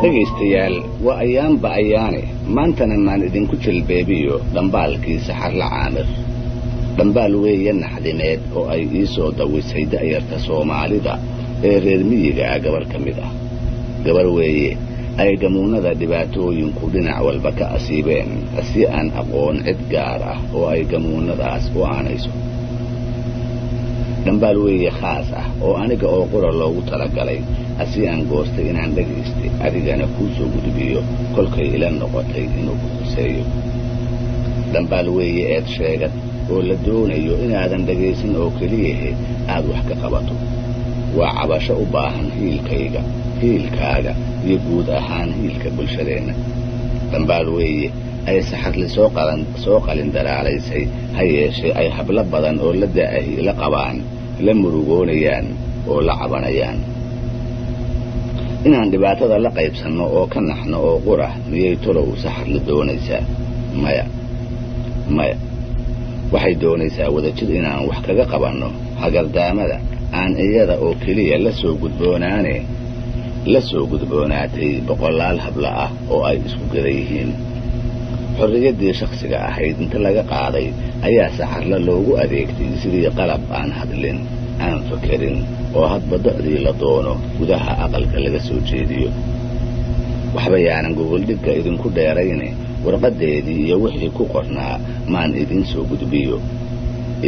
Dhegaystayaal, waa ayaanba ayaane, maantana maan idinku jilbeebiyo dhambaalkii Saxarla Caamir. Dhambaal weeye naxdimeed oo ay ii soo dawisay da'yarta Soomaalida ee reer miyigaa gabar ka mid ah. Gabar weeye ay gamuunnada dhibaatooyinku dhinac walba ka asiibeen, si aan aqoon cid gaar ah oo ay gamuunnadaas u aanayso. Dhambaal weeye khaas ah oo aniga oo qura loogu talagalay, asi aan goostay inaan dhagaystay adigana kuu soo gudbiyo kolkay ila noqotay inuu ku khuseeyo. Dhambaal weeye eed sheegad oo la doonayo inaadan dhagaysan oo keliyahe aad wax ka qabato. Waa cabasho u baahan hiilkayga, hiilkaaga iyo guud ahaan hiilka bulshadeenna. Dhambaal weeye ay Saxarli soo qalin dalaalaysay, ha yeeshee ay hablo badan oo la da'ahi la qabaan, la murugoonayaan oo la cabanayaan. Inaan dhibaatada la qaybsanno oo ka naxno oo qura miyay tolow Saxarli doonaysaa? Maya, maya, waxay doonaysaa wadajir inaan wax kaga qabanno hagardaamada aan iyada oo keliya la soo gudboonaane la soo gudboonaatay boqolaal hablo ah oo ay isku gada yihiin. Xorriyaddii shakhsiga ahayd inta laga qaaday ayaa Saxarla loogu adeegtay sidii qalab aan hadlin, aan fakerin, oo hadba docdii la doono gudaha aqalka laga soo jeediyo. Waxba yaanan gogoldhigga idinku dheerayne, warqaddeedii iyo wixii ku qornaa maan idiin soo gudbiyo.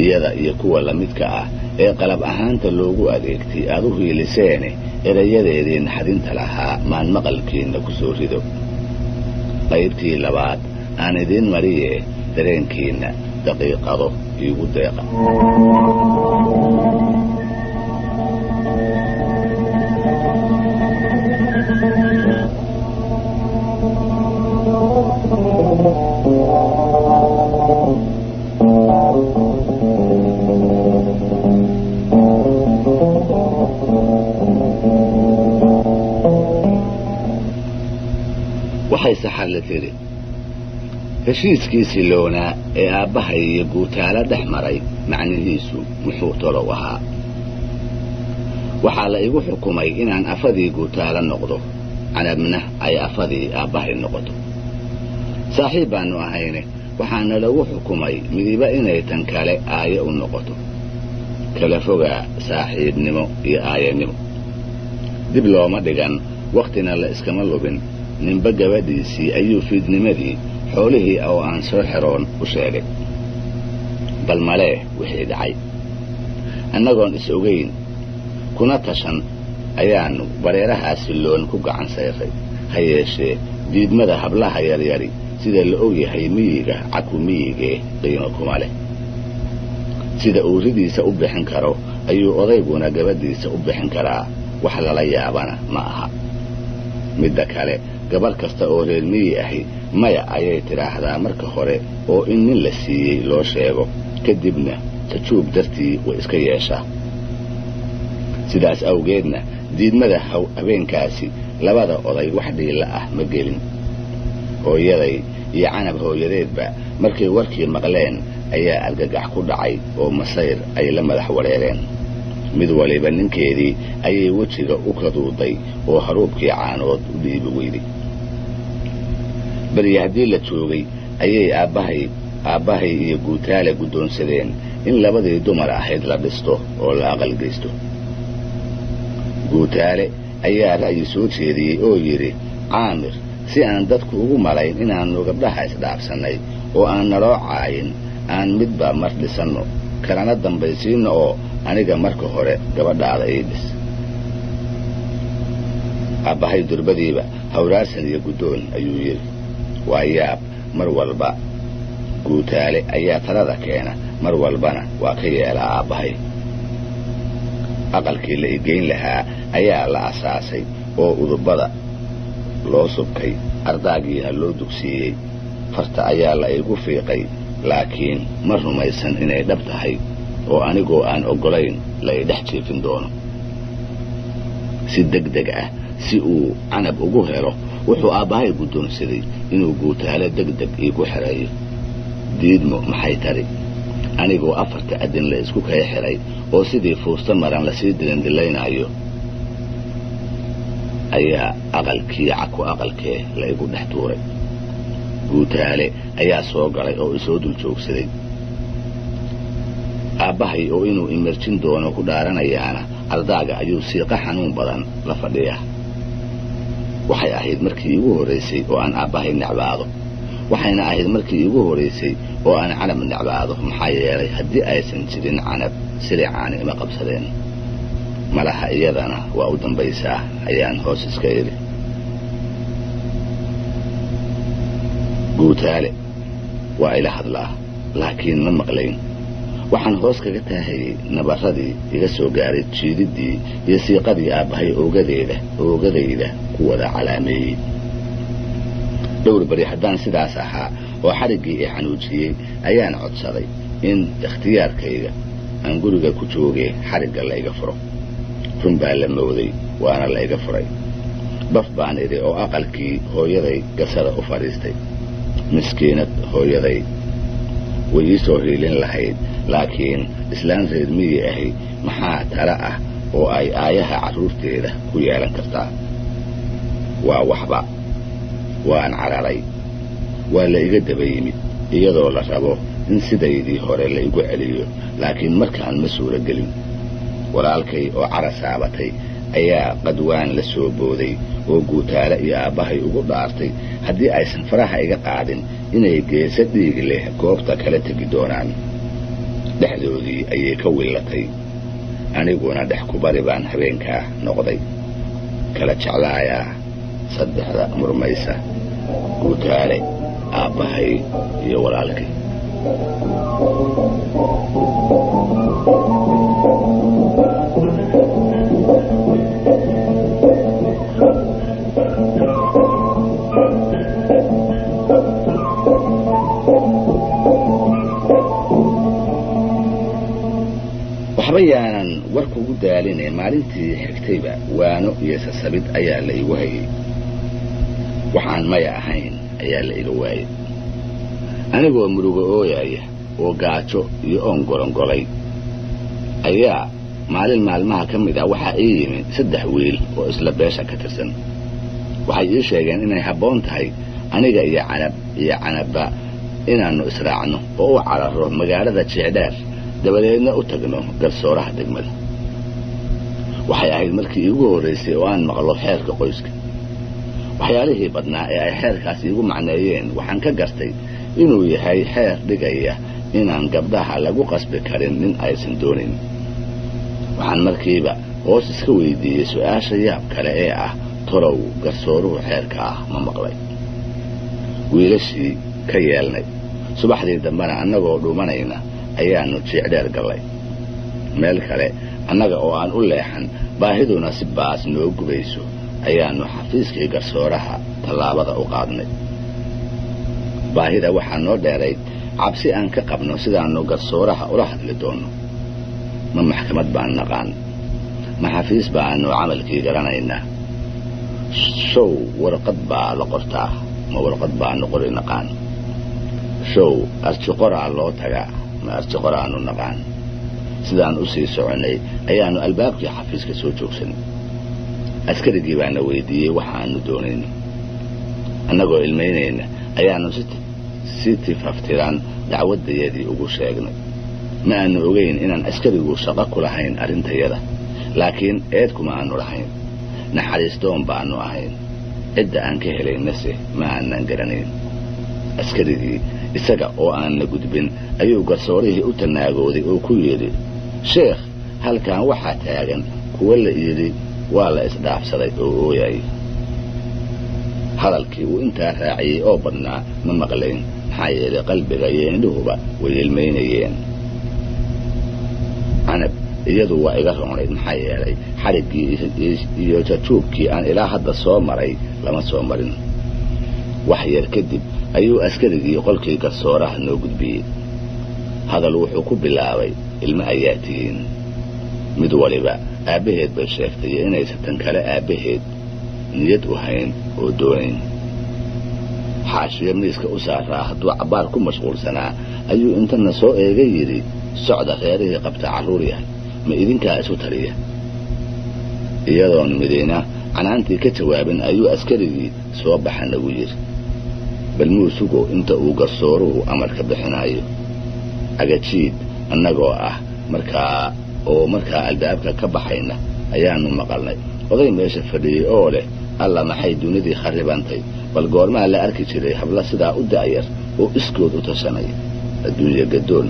Iyada iyo kuwa lamidka ah ee qalab ahaanta loogu adeegtay aad u hiiliseene, erayadeedii naxdinta lahaa maan maqalkiinna ku soo rido. Qaybtii labaad aan idiin mariye, dareenkiinna daqiiqado iigu deeqa. Waxay Saxarle tidhi: heshiiskii siloonaa ee aabbahay iyo Guutaalo dhex maray macnihiisu muxuu tolow ahaa? Waxaa la igu xukumay inaan afadii Guutaalo noqdo, Canabna ay afadii aabbahay noqoto. Saaxiib baannu ahayne, waxaana lagu xukumay midiba inay tan kale aaye u noqoto. Kala fogaa saaxiibnimo iyo aayanimo. Dib looma dhigan, wakhtina la iskama lubin. Ninba gabadhiisii ayuu fiidnimadii xoolihii oo aan soo xeroon u sheegay. Bal malee wixii dhacay. Annagoon is ogayn kuna tashan ayaannu bareerahaa silloon ku gacan sayray. Ha yeeshee diidmada hablaha yaryari, sida la og yahay miyiga caku miyigee, qiimo kuma leh. Sida uu ridiisa u bixin karo ayuu odayguna gabadhiisa u bixin karaa, wax lala yaabana ma aha. Midda kale, gabarh kasta oo reer miyi ahi maya ayay tidhaahdaa marka hore oo in nin la siiyey loo sheego, kadibna tajuub dartii way iska yeeshaa. Sidaas awgeedna diidmada habeenkaasi labada oday wax dhiilla ah ma gelin. Hooyaday iyo Canab hooyadeedba markay warkii maqleen ayaa argagax ku dhacay oo masayr ay la madax wareereen. Mid waliba ninkeedii ayay wejiga u kaduuday oo haruubkii caanood u dhiibi weyday. Beri haddii la joogay ayay aabbahay iyo Guutaale guddoonsadeen in labadii dumar ahayd la dhisto oo la aqal geysto. Guutaale ayaa ra'yi soo jeediyey oo yidhi: Caamir, si aan dadku ugu malayn inaannu gabdhaha isdhaafsannay oo aan naloo caayin, aan midba mar dhisanno, kalana dambaysiinno, oo aniga marka hore gabadhaada ii dhis. Aabbahay durbadiiba hawraarsan iyo guddoon ayuu yidhi. Waa yaab, mar walba Guutaale ayaa talada keena, mar walbana waa ka yeelaa aabbahay. Aqalkii la igeyn lahaa ayaa la asaasay oo udubada loo subkay, ardaagiina loo dugsiiyey. Farta ayaa la igu fiiqay, laakiin ma rumaysan inay dhab tahay oo anigoo aan oggolayn la idhex jiifin doono. Si deg deg ah si uu Canab ugu helo, wuxuu aabbahay guddoonsaday inuu Guutaale deg deg iigu xereeyo. Diidmo maxay tari? Anigoo afarta adin la isku kala xiray oo sidii fuusta maran lasii dilindilaynaayo ayaa aqalkii caku aqalkee la igu dhex tuuray. Guutaale ayaa soo galay oo isoo dul joogsaday. Aabbahay oo inuu imerjin doono ku dhaaranayaana ardaaga ayuu siiqa xanuun badan la fadhiyaa. Waxay ahayd markii iigu horraysay oo aan aabbahay necbaado. Waxayna ahayd markii iigu horraysay oo aan Canab necbaado, maxaa yeelay haddii aysan jirin Canab silicaani ima qabsadeen. Malaha iyadana waa u dambaysaa ayaan hoos iska idhi. Guutaale waa ila hadlaa, laakiin ma maqlayn. Waxaan hoos kaga taahayey nabarradii iga soo gaaray jiididdii iyo siiqadii aabbahay oogadayda ku wada calaameeyey. Dhowr beri haddaan sidaas ahaa oo xadhiggii i xanuujiyey ayaan codsaday in ikhtiyaarkayga aan guriga ku joogee xadhigga la iga furo. Run baa la mooday, waana la iga furay. Baf baan idhi oo aqalkii hooyaday gasada u fadhiistay. Miskiinad hooyaday way ii soo hiilin lahayd, laakiin islaan reer miyi ahi maxaa tala ah oo ay aayaha carruurteeda ku yeelan kartaa? Waa waxba. Waan cararay. Waa la iga daba yimid iyadoo la rabo in sidaydii hore la igu celiyo, laakiin markaan ma suuro gelin. Walaalkay oo cara saabatay ayaa qadwaan la soo booday oo Guutaale iyo aabbahay ugu dhaartay haddii aysan faraha iga qaadin inay geesa dhiig leh goobta kala tegi doonaan. Dhexdoodii ayay ka willatay. Aniguna dhex kubari baan habeenkaa noqday. Kala jeclaayaa saddexda murmaysa, Guutaale, aabbahay iyo walaalkay. Waxba yaanan war kugu daaline, maalintii xigtayba waano iyo sasabid ayaa la igu hayay. Waxaan maya ahayn ayaa la iga waayey. Anigoo murugo ooyaya oo gaajo iyo oon golongolay ayaa maalin maalmaha ka mid ah waxaa ii yimi 3 wiil oo isla beesha ka tirsan. Waxay ii sheegeen inay habboon tahay aniga iyo Canab iyo Canabba inaannu israacno oo u cararro magaalada Jeecdheer, dabadeedna u tagno garsooraha degmada. Waxay ahayd markii iigu horraysay oo aan maqlo xeerka qoyska. Waxyaalihii badnaa ee ay xeerkaas iigu macneeyeen waxaan ka gartay inuu yahay xeer dhigaya inaan gabdhaha lagu qasbi karin nin aysan doonayn. Waxaan markiiba hoos iska weydiiyey su'aasha yaab kale ee ah, tolow garsooruhu xeerka ah ma maqlay? Wiilashii ka yeelnay. Subaxdii dambena annagoo dhuumanayna ayaannu Jiicdheer gallay. Meel kale annaga oo aan u leexan, baahiduna si baas noo gubayso, ayaannu xafiiskii garsooraha tallaabada u qaadnay. Baahida waxaa noo dheerayd cabsi aan ka qabno sidaannu garsooraha ula hadli doonno. Ma maxkamad baan naqaan? Ma xafiis baannu camalkii garanaynaa? Show warqad baa la qortaa, ma warqad baannu qori naqaan? Show arjiqoraa loo tagaa, ma arjiqoraannu naqaan? Sidaan u sii soconnay ayaannu albaabkii xafiiska soo joogsanay. Askarigii baana weydiiyey waxaannu doonayno. Annagoo ilmaynayna ayaannu si tifaftiran dacwaddayadii ugu sheegnay. Ma aanu ogayn inaan askarigu shaqo ku lahayn arrintayada, laakiin eed kuma aanu lahayn. Naxariisdoon baannu ahayn. Cidda aan ka helaynase ma aanan garanayn. Askarigii isaga oo aan la gudbin ayuu garsoorihii u tanaagooday oo ku yidhi, sheekh, halkan waxaa taagan kuwa la yidhi waa la isdhaafsaday oo ooyaya. Hadalkii uu intaa raaciyey oo badnaa ma maqlayn, maxaa yeelay qalbiga iyo indhuhuba way ilmaynayeen. Canab iyadu waa iga roonayd, maxaa yeelay xadhiggii iyo jajuubkii aan ilaa hadda soo maray lama soo marin. Wax yar kadib ayuu askarigii qolkii garsooraha noo gudbiyey. Hadal wuxuu ku bilaabay, ilmo ayaa tihiin. Mid waliba aabbaheed bay sheegtay iyo inaysan tan kale aabbaheed niyad u hayn oo doonayn. Xaashiyo miiska u saaraa hadduu cabbaar ku mashquulsanaa ayuu intana soo eega yidhi, socda reerihii qabta carruur yahay, ma idinkaa isu taliya? Iyadoon midina canaantii ka jawaabin ayuu askarigii soo baxa nagu yidhi. Bal muu sugo inta uu garsooruhu amarka bixinayo. Cagajiid annagoo ah markaa oo markaa albaabka ka baxayna ayaannu maqalnay oday meesha fadhiyey oo leh, alla maxay dunidii kharribantay, bal goormaa la arki jiray habla sidaa u da'yar oo iskood u tashanaya, adduunya gadoon.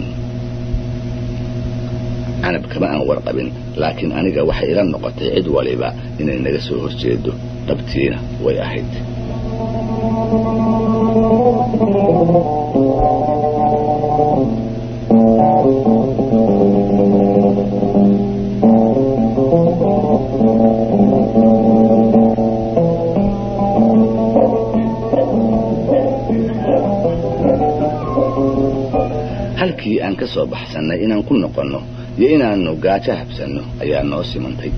Canab kama aan warqabin, laakiin aniga waxay ila noqotay cid waliba inay naga soo hor jeedo, dhabtiina way ahayd. Halkii aan ka soo baxsannay inaan ku noqonno iyo inaannu gaajo habsanno ayaa noo simantay.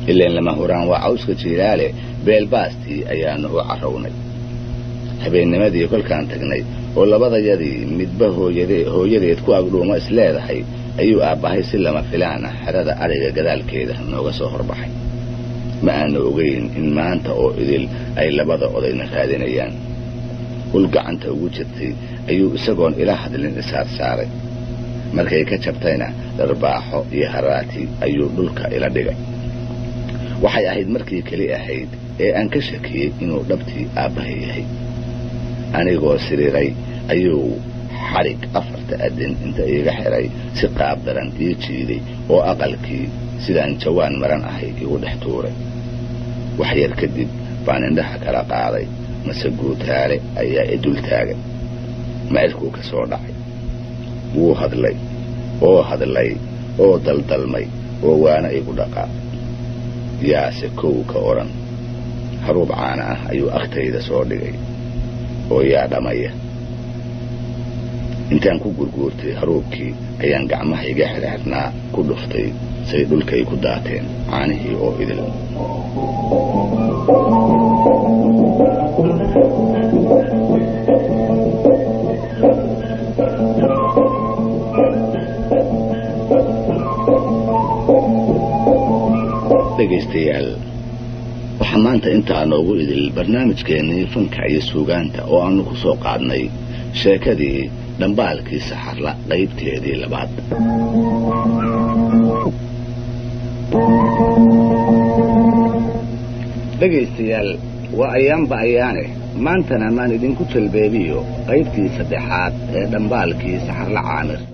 Ileen lama huraan waa cawska jiilaale, beelbaastii ayaannu u carrownay. Habeennimadii kolkaan tagnay oo labadayadii midba hooyadeed ku agdhuumo is leedahay ayuu aabbahay si lama filaan ah xerada adhiga gadaalkeeda nooga soo horbaxay. Ma aanu ogayn in maanta oo idil ay labada odayna raadinayaan. Ul gacanta ugu jirtay ayuu isagoon ila hadlin isaar saaray. Markay ka jabtayna dharbaaxo iyo haraati ayuu dhulka ila dhigay. Waxay ahayd markii keli ahayd ee aan ka shakiyey inuu dhabtii aabbahay yahay. Anigoo siriiray ayuu xadhig afarta adin inta iiga xidhay si qaab daran ii jiiday oo aqalkii sidaan jawaan maran ahay igu dhex tuuray. Wax yar kadib baan indhaha kala qaaday, mase guutaale ayaa i dul taagay. Macirkuu ka soo dhacay. Wuu hadlay oo hadlay oo daldalmay oo waana igu dhaqaa. Yaase kow ka odhan. Haruub caana ah ayuu agtayda soo dhigay oo yaa dhamaya. Intaan ku gurguurtay haruubkii ayaan gacmaha iga xirxirnaa ku dhuftay, say dhulkay ku daateen caanihii oo idil. Dhegaystayaal, waxaa maanta intaa noogu idil barnaamijkeennii fanka iyo suugaanta oo aannu ku soo qaadnay sheekadii dhambaalkii Saxarla qaybteedii labaad. Dhegaystayaal, waa ayaanba ayaane, maantana maan idinku jalbeebiyo qaybtii saddexaad ee dhambaalkii Saxarla Caamir.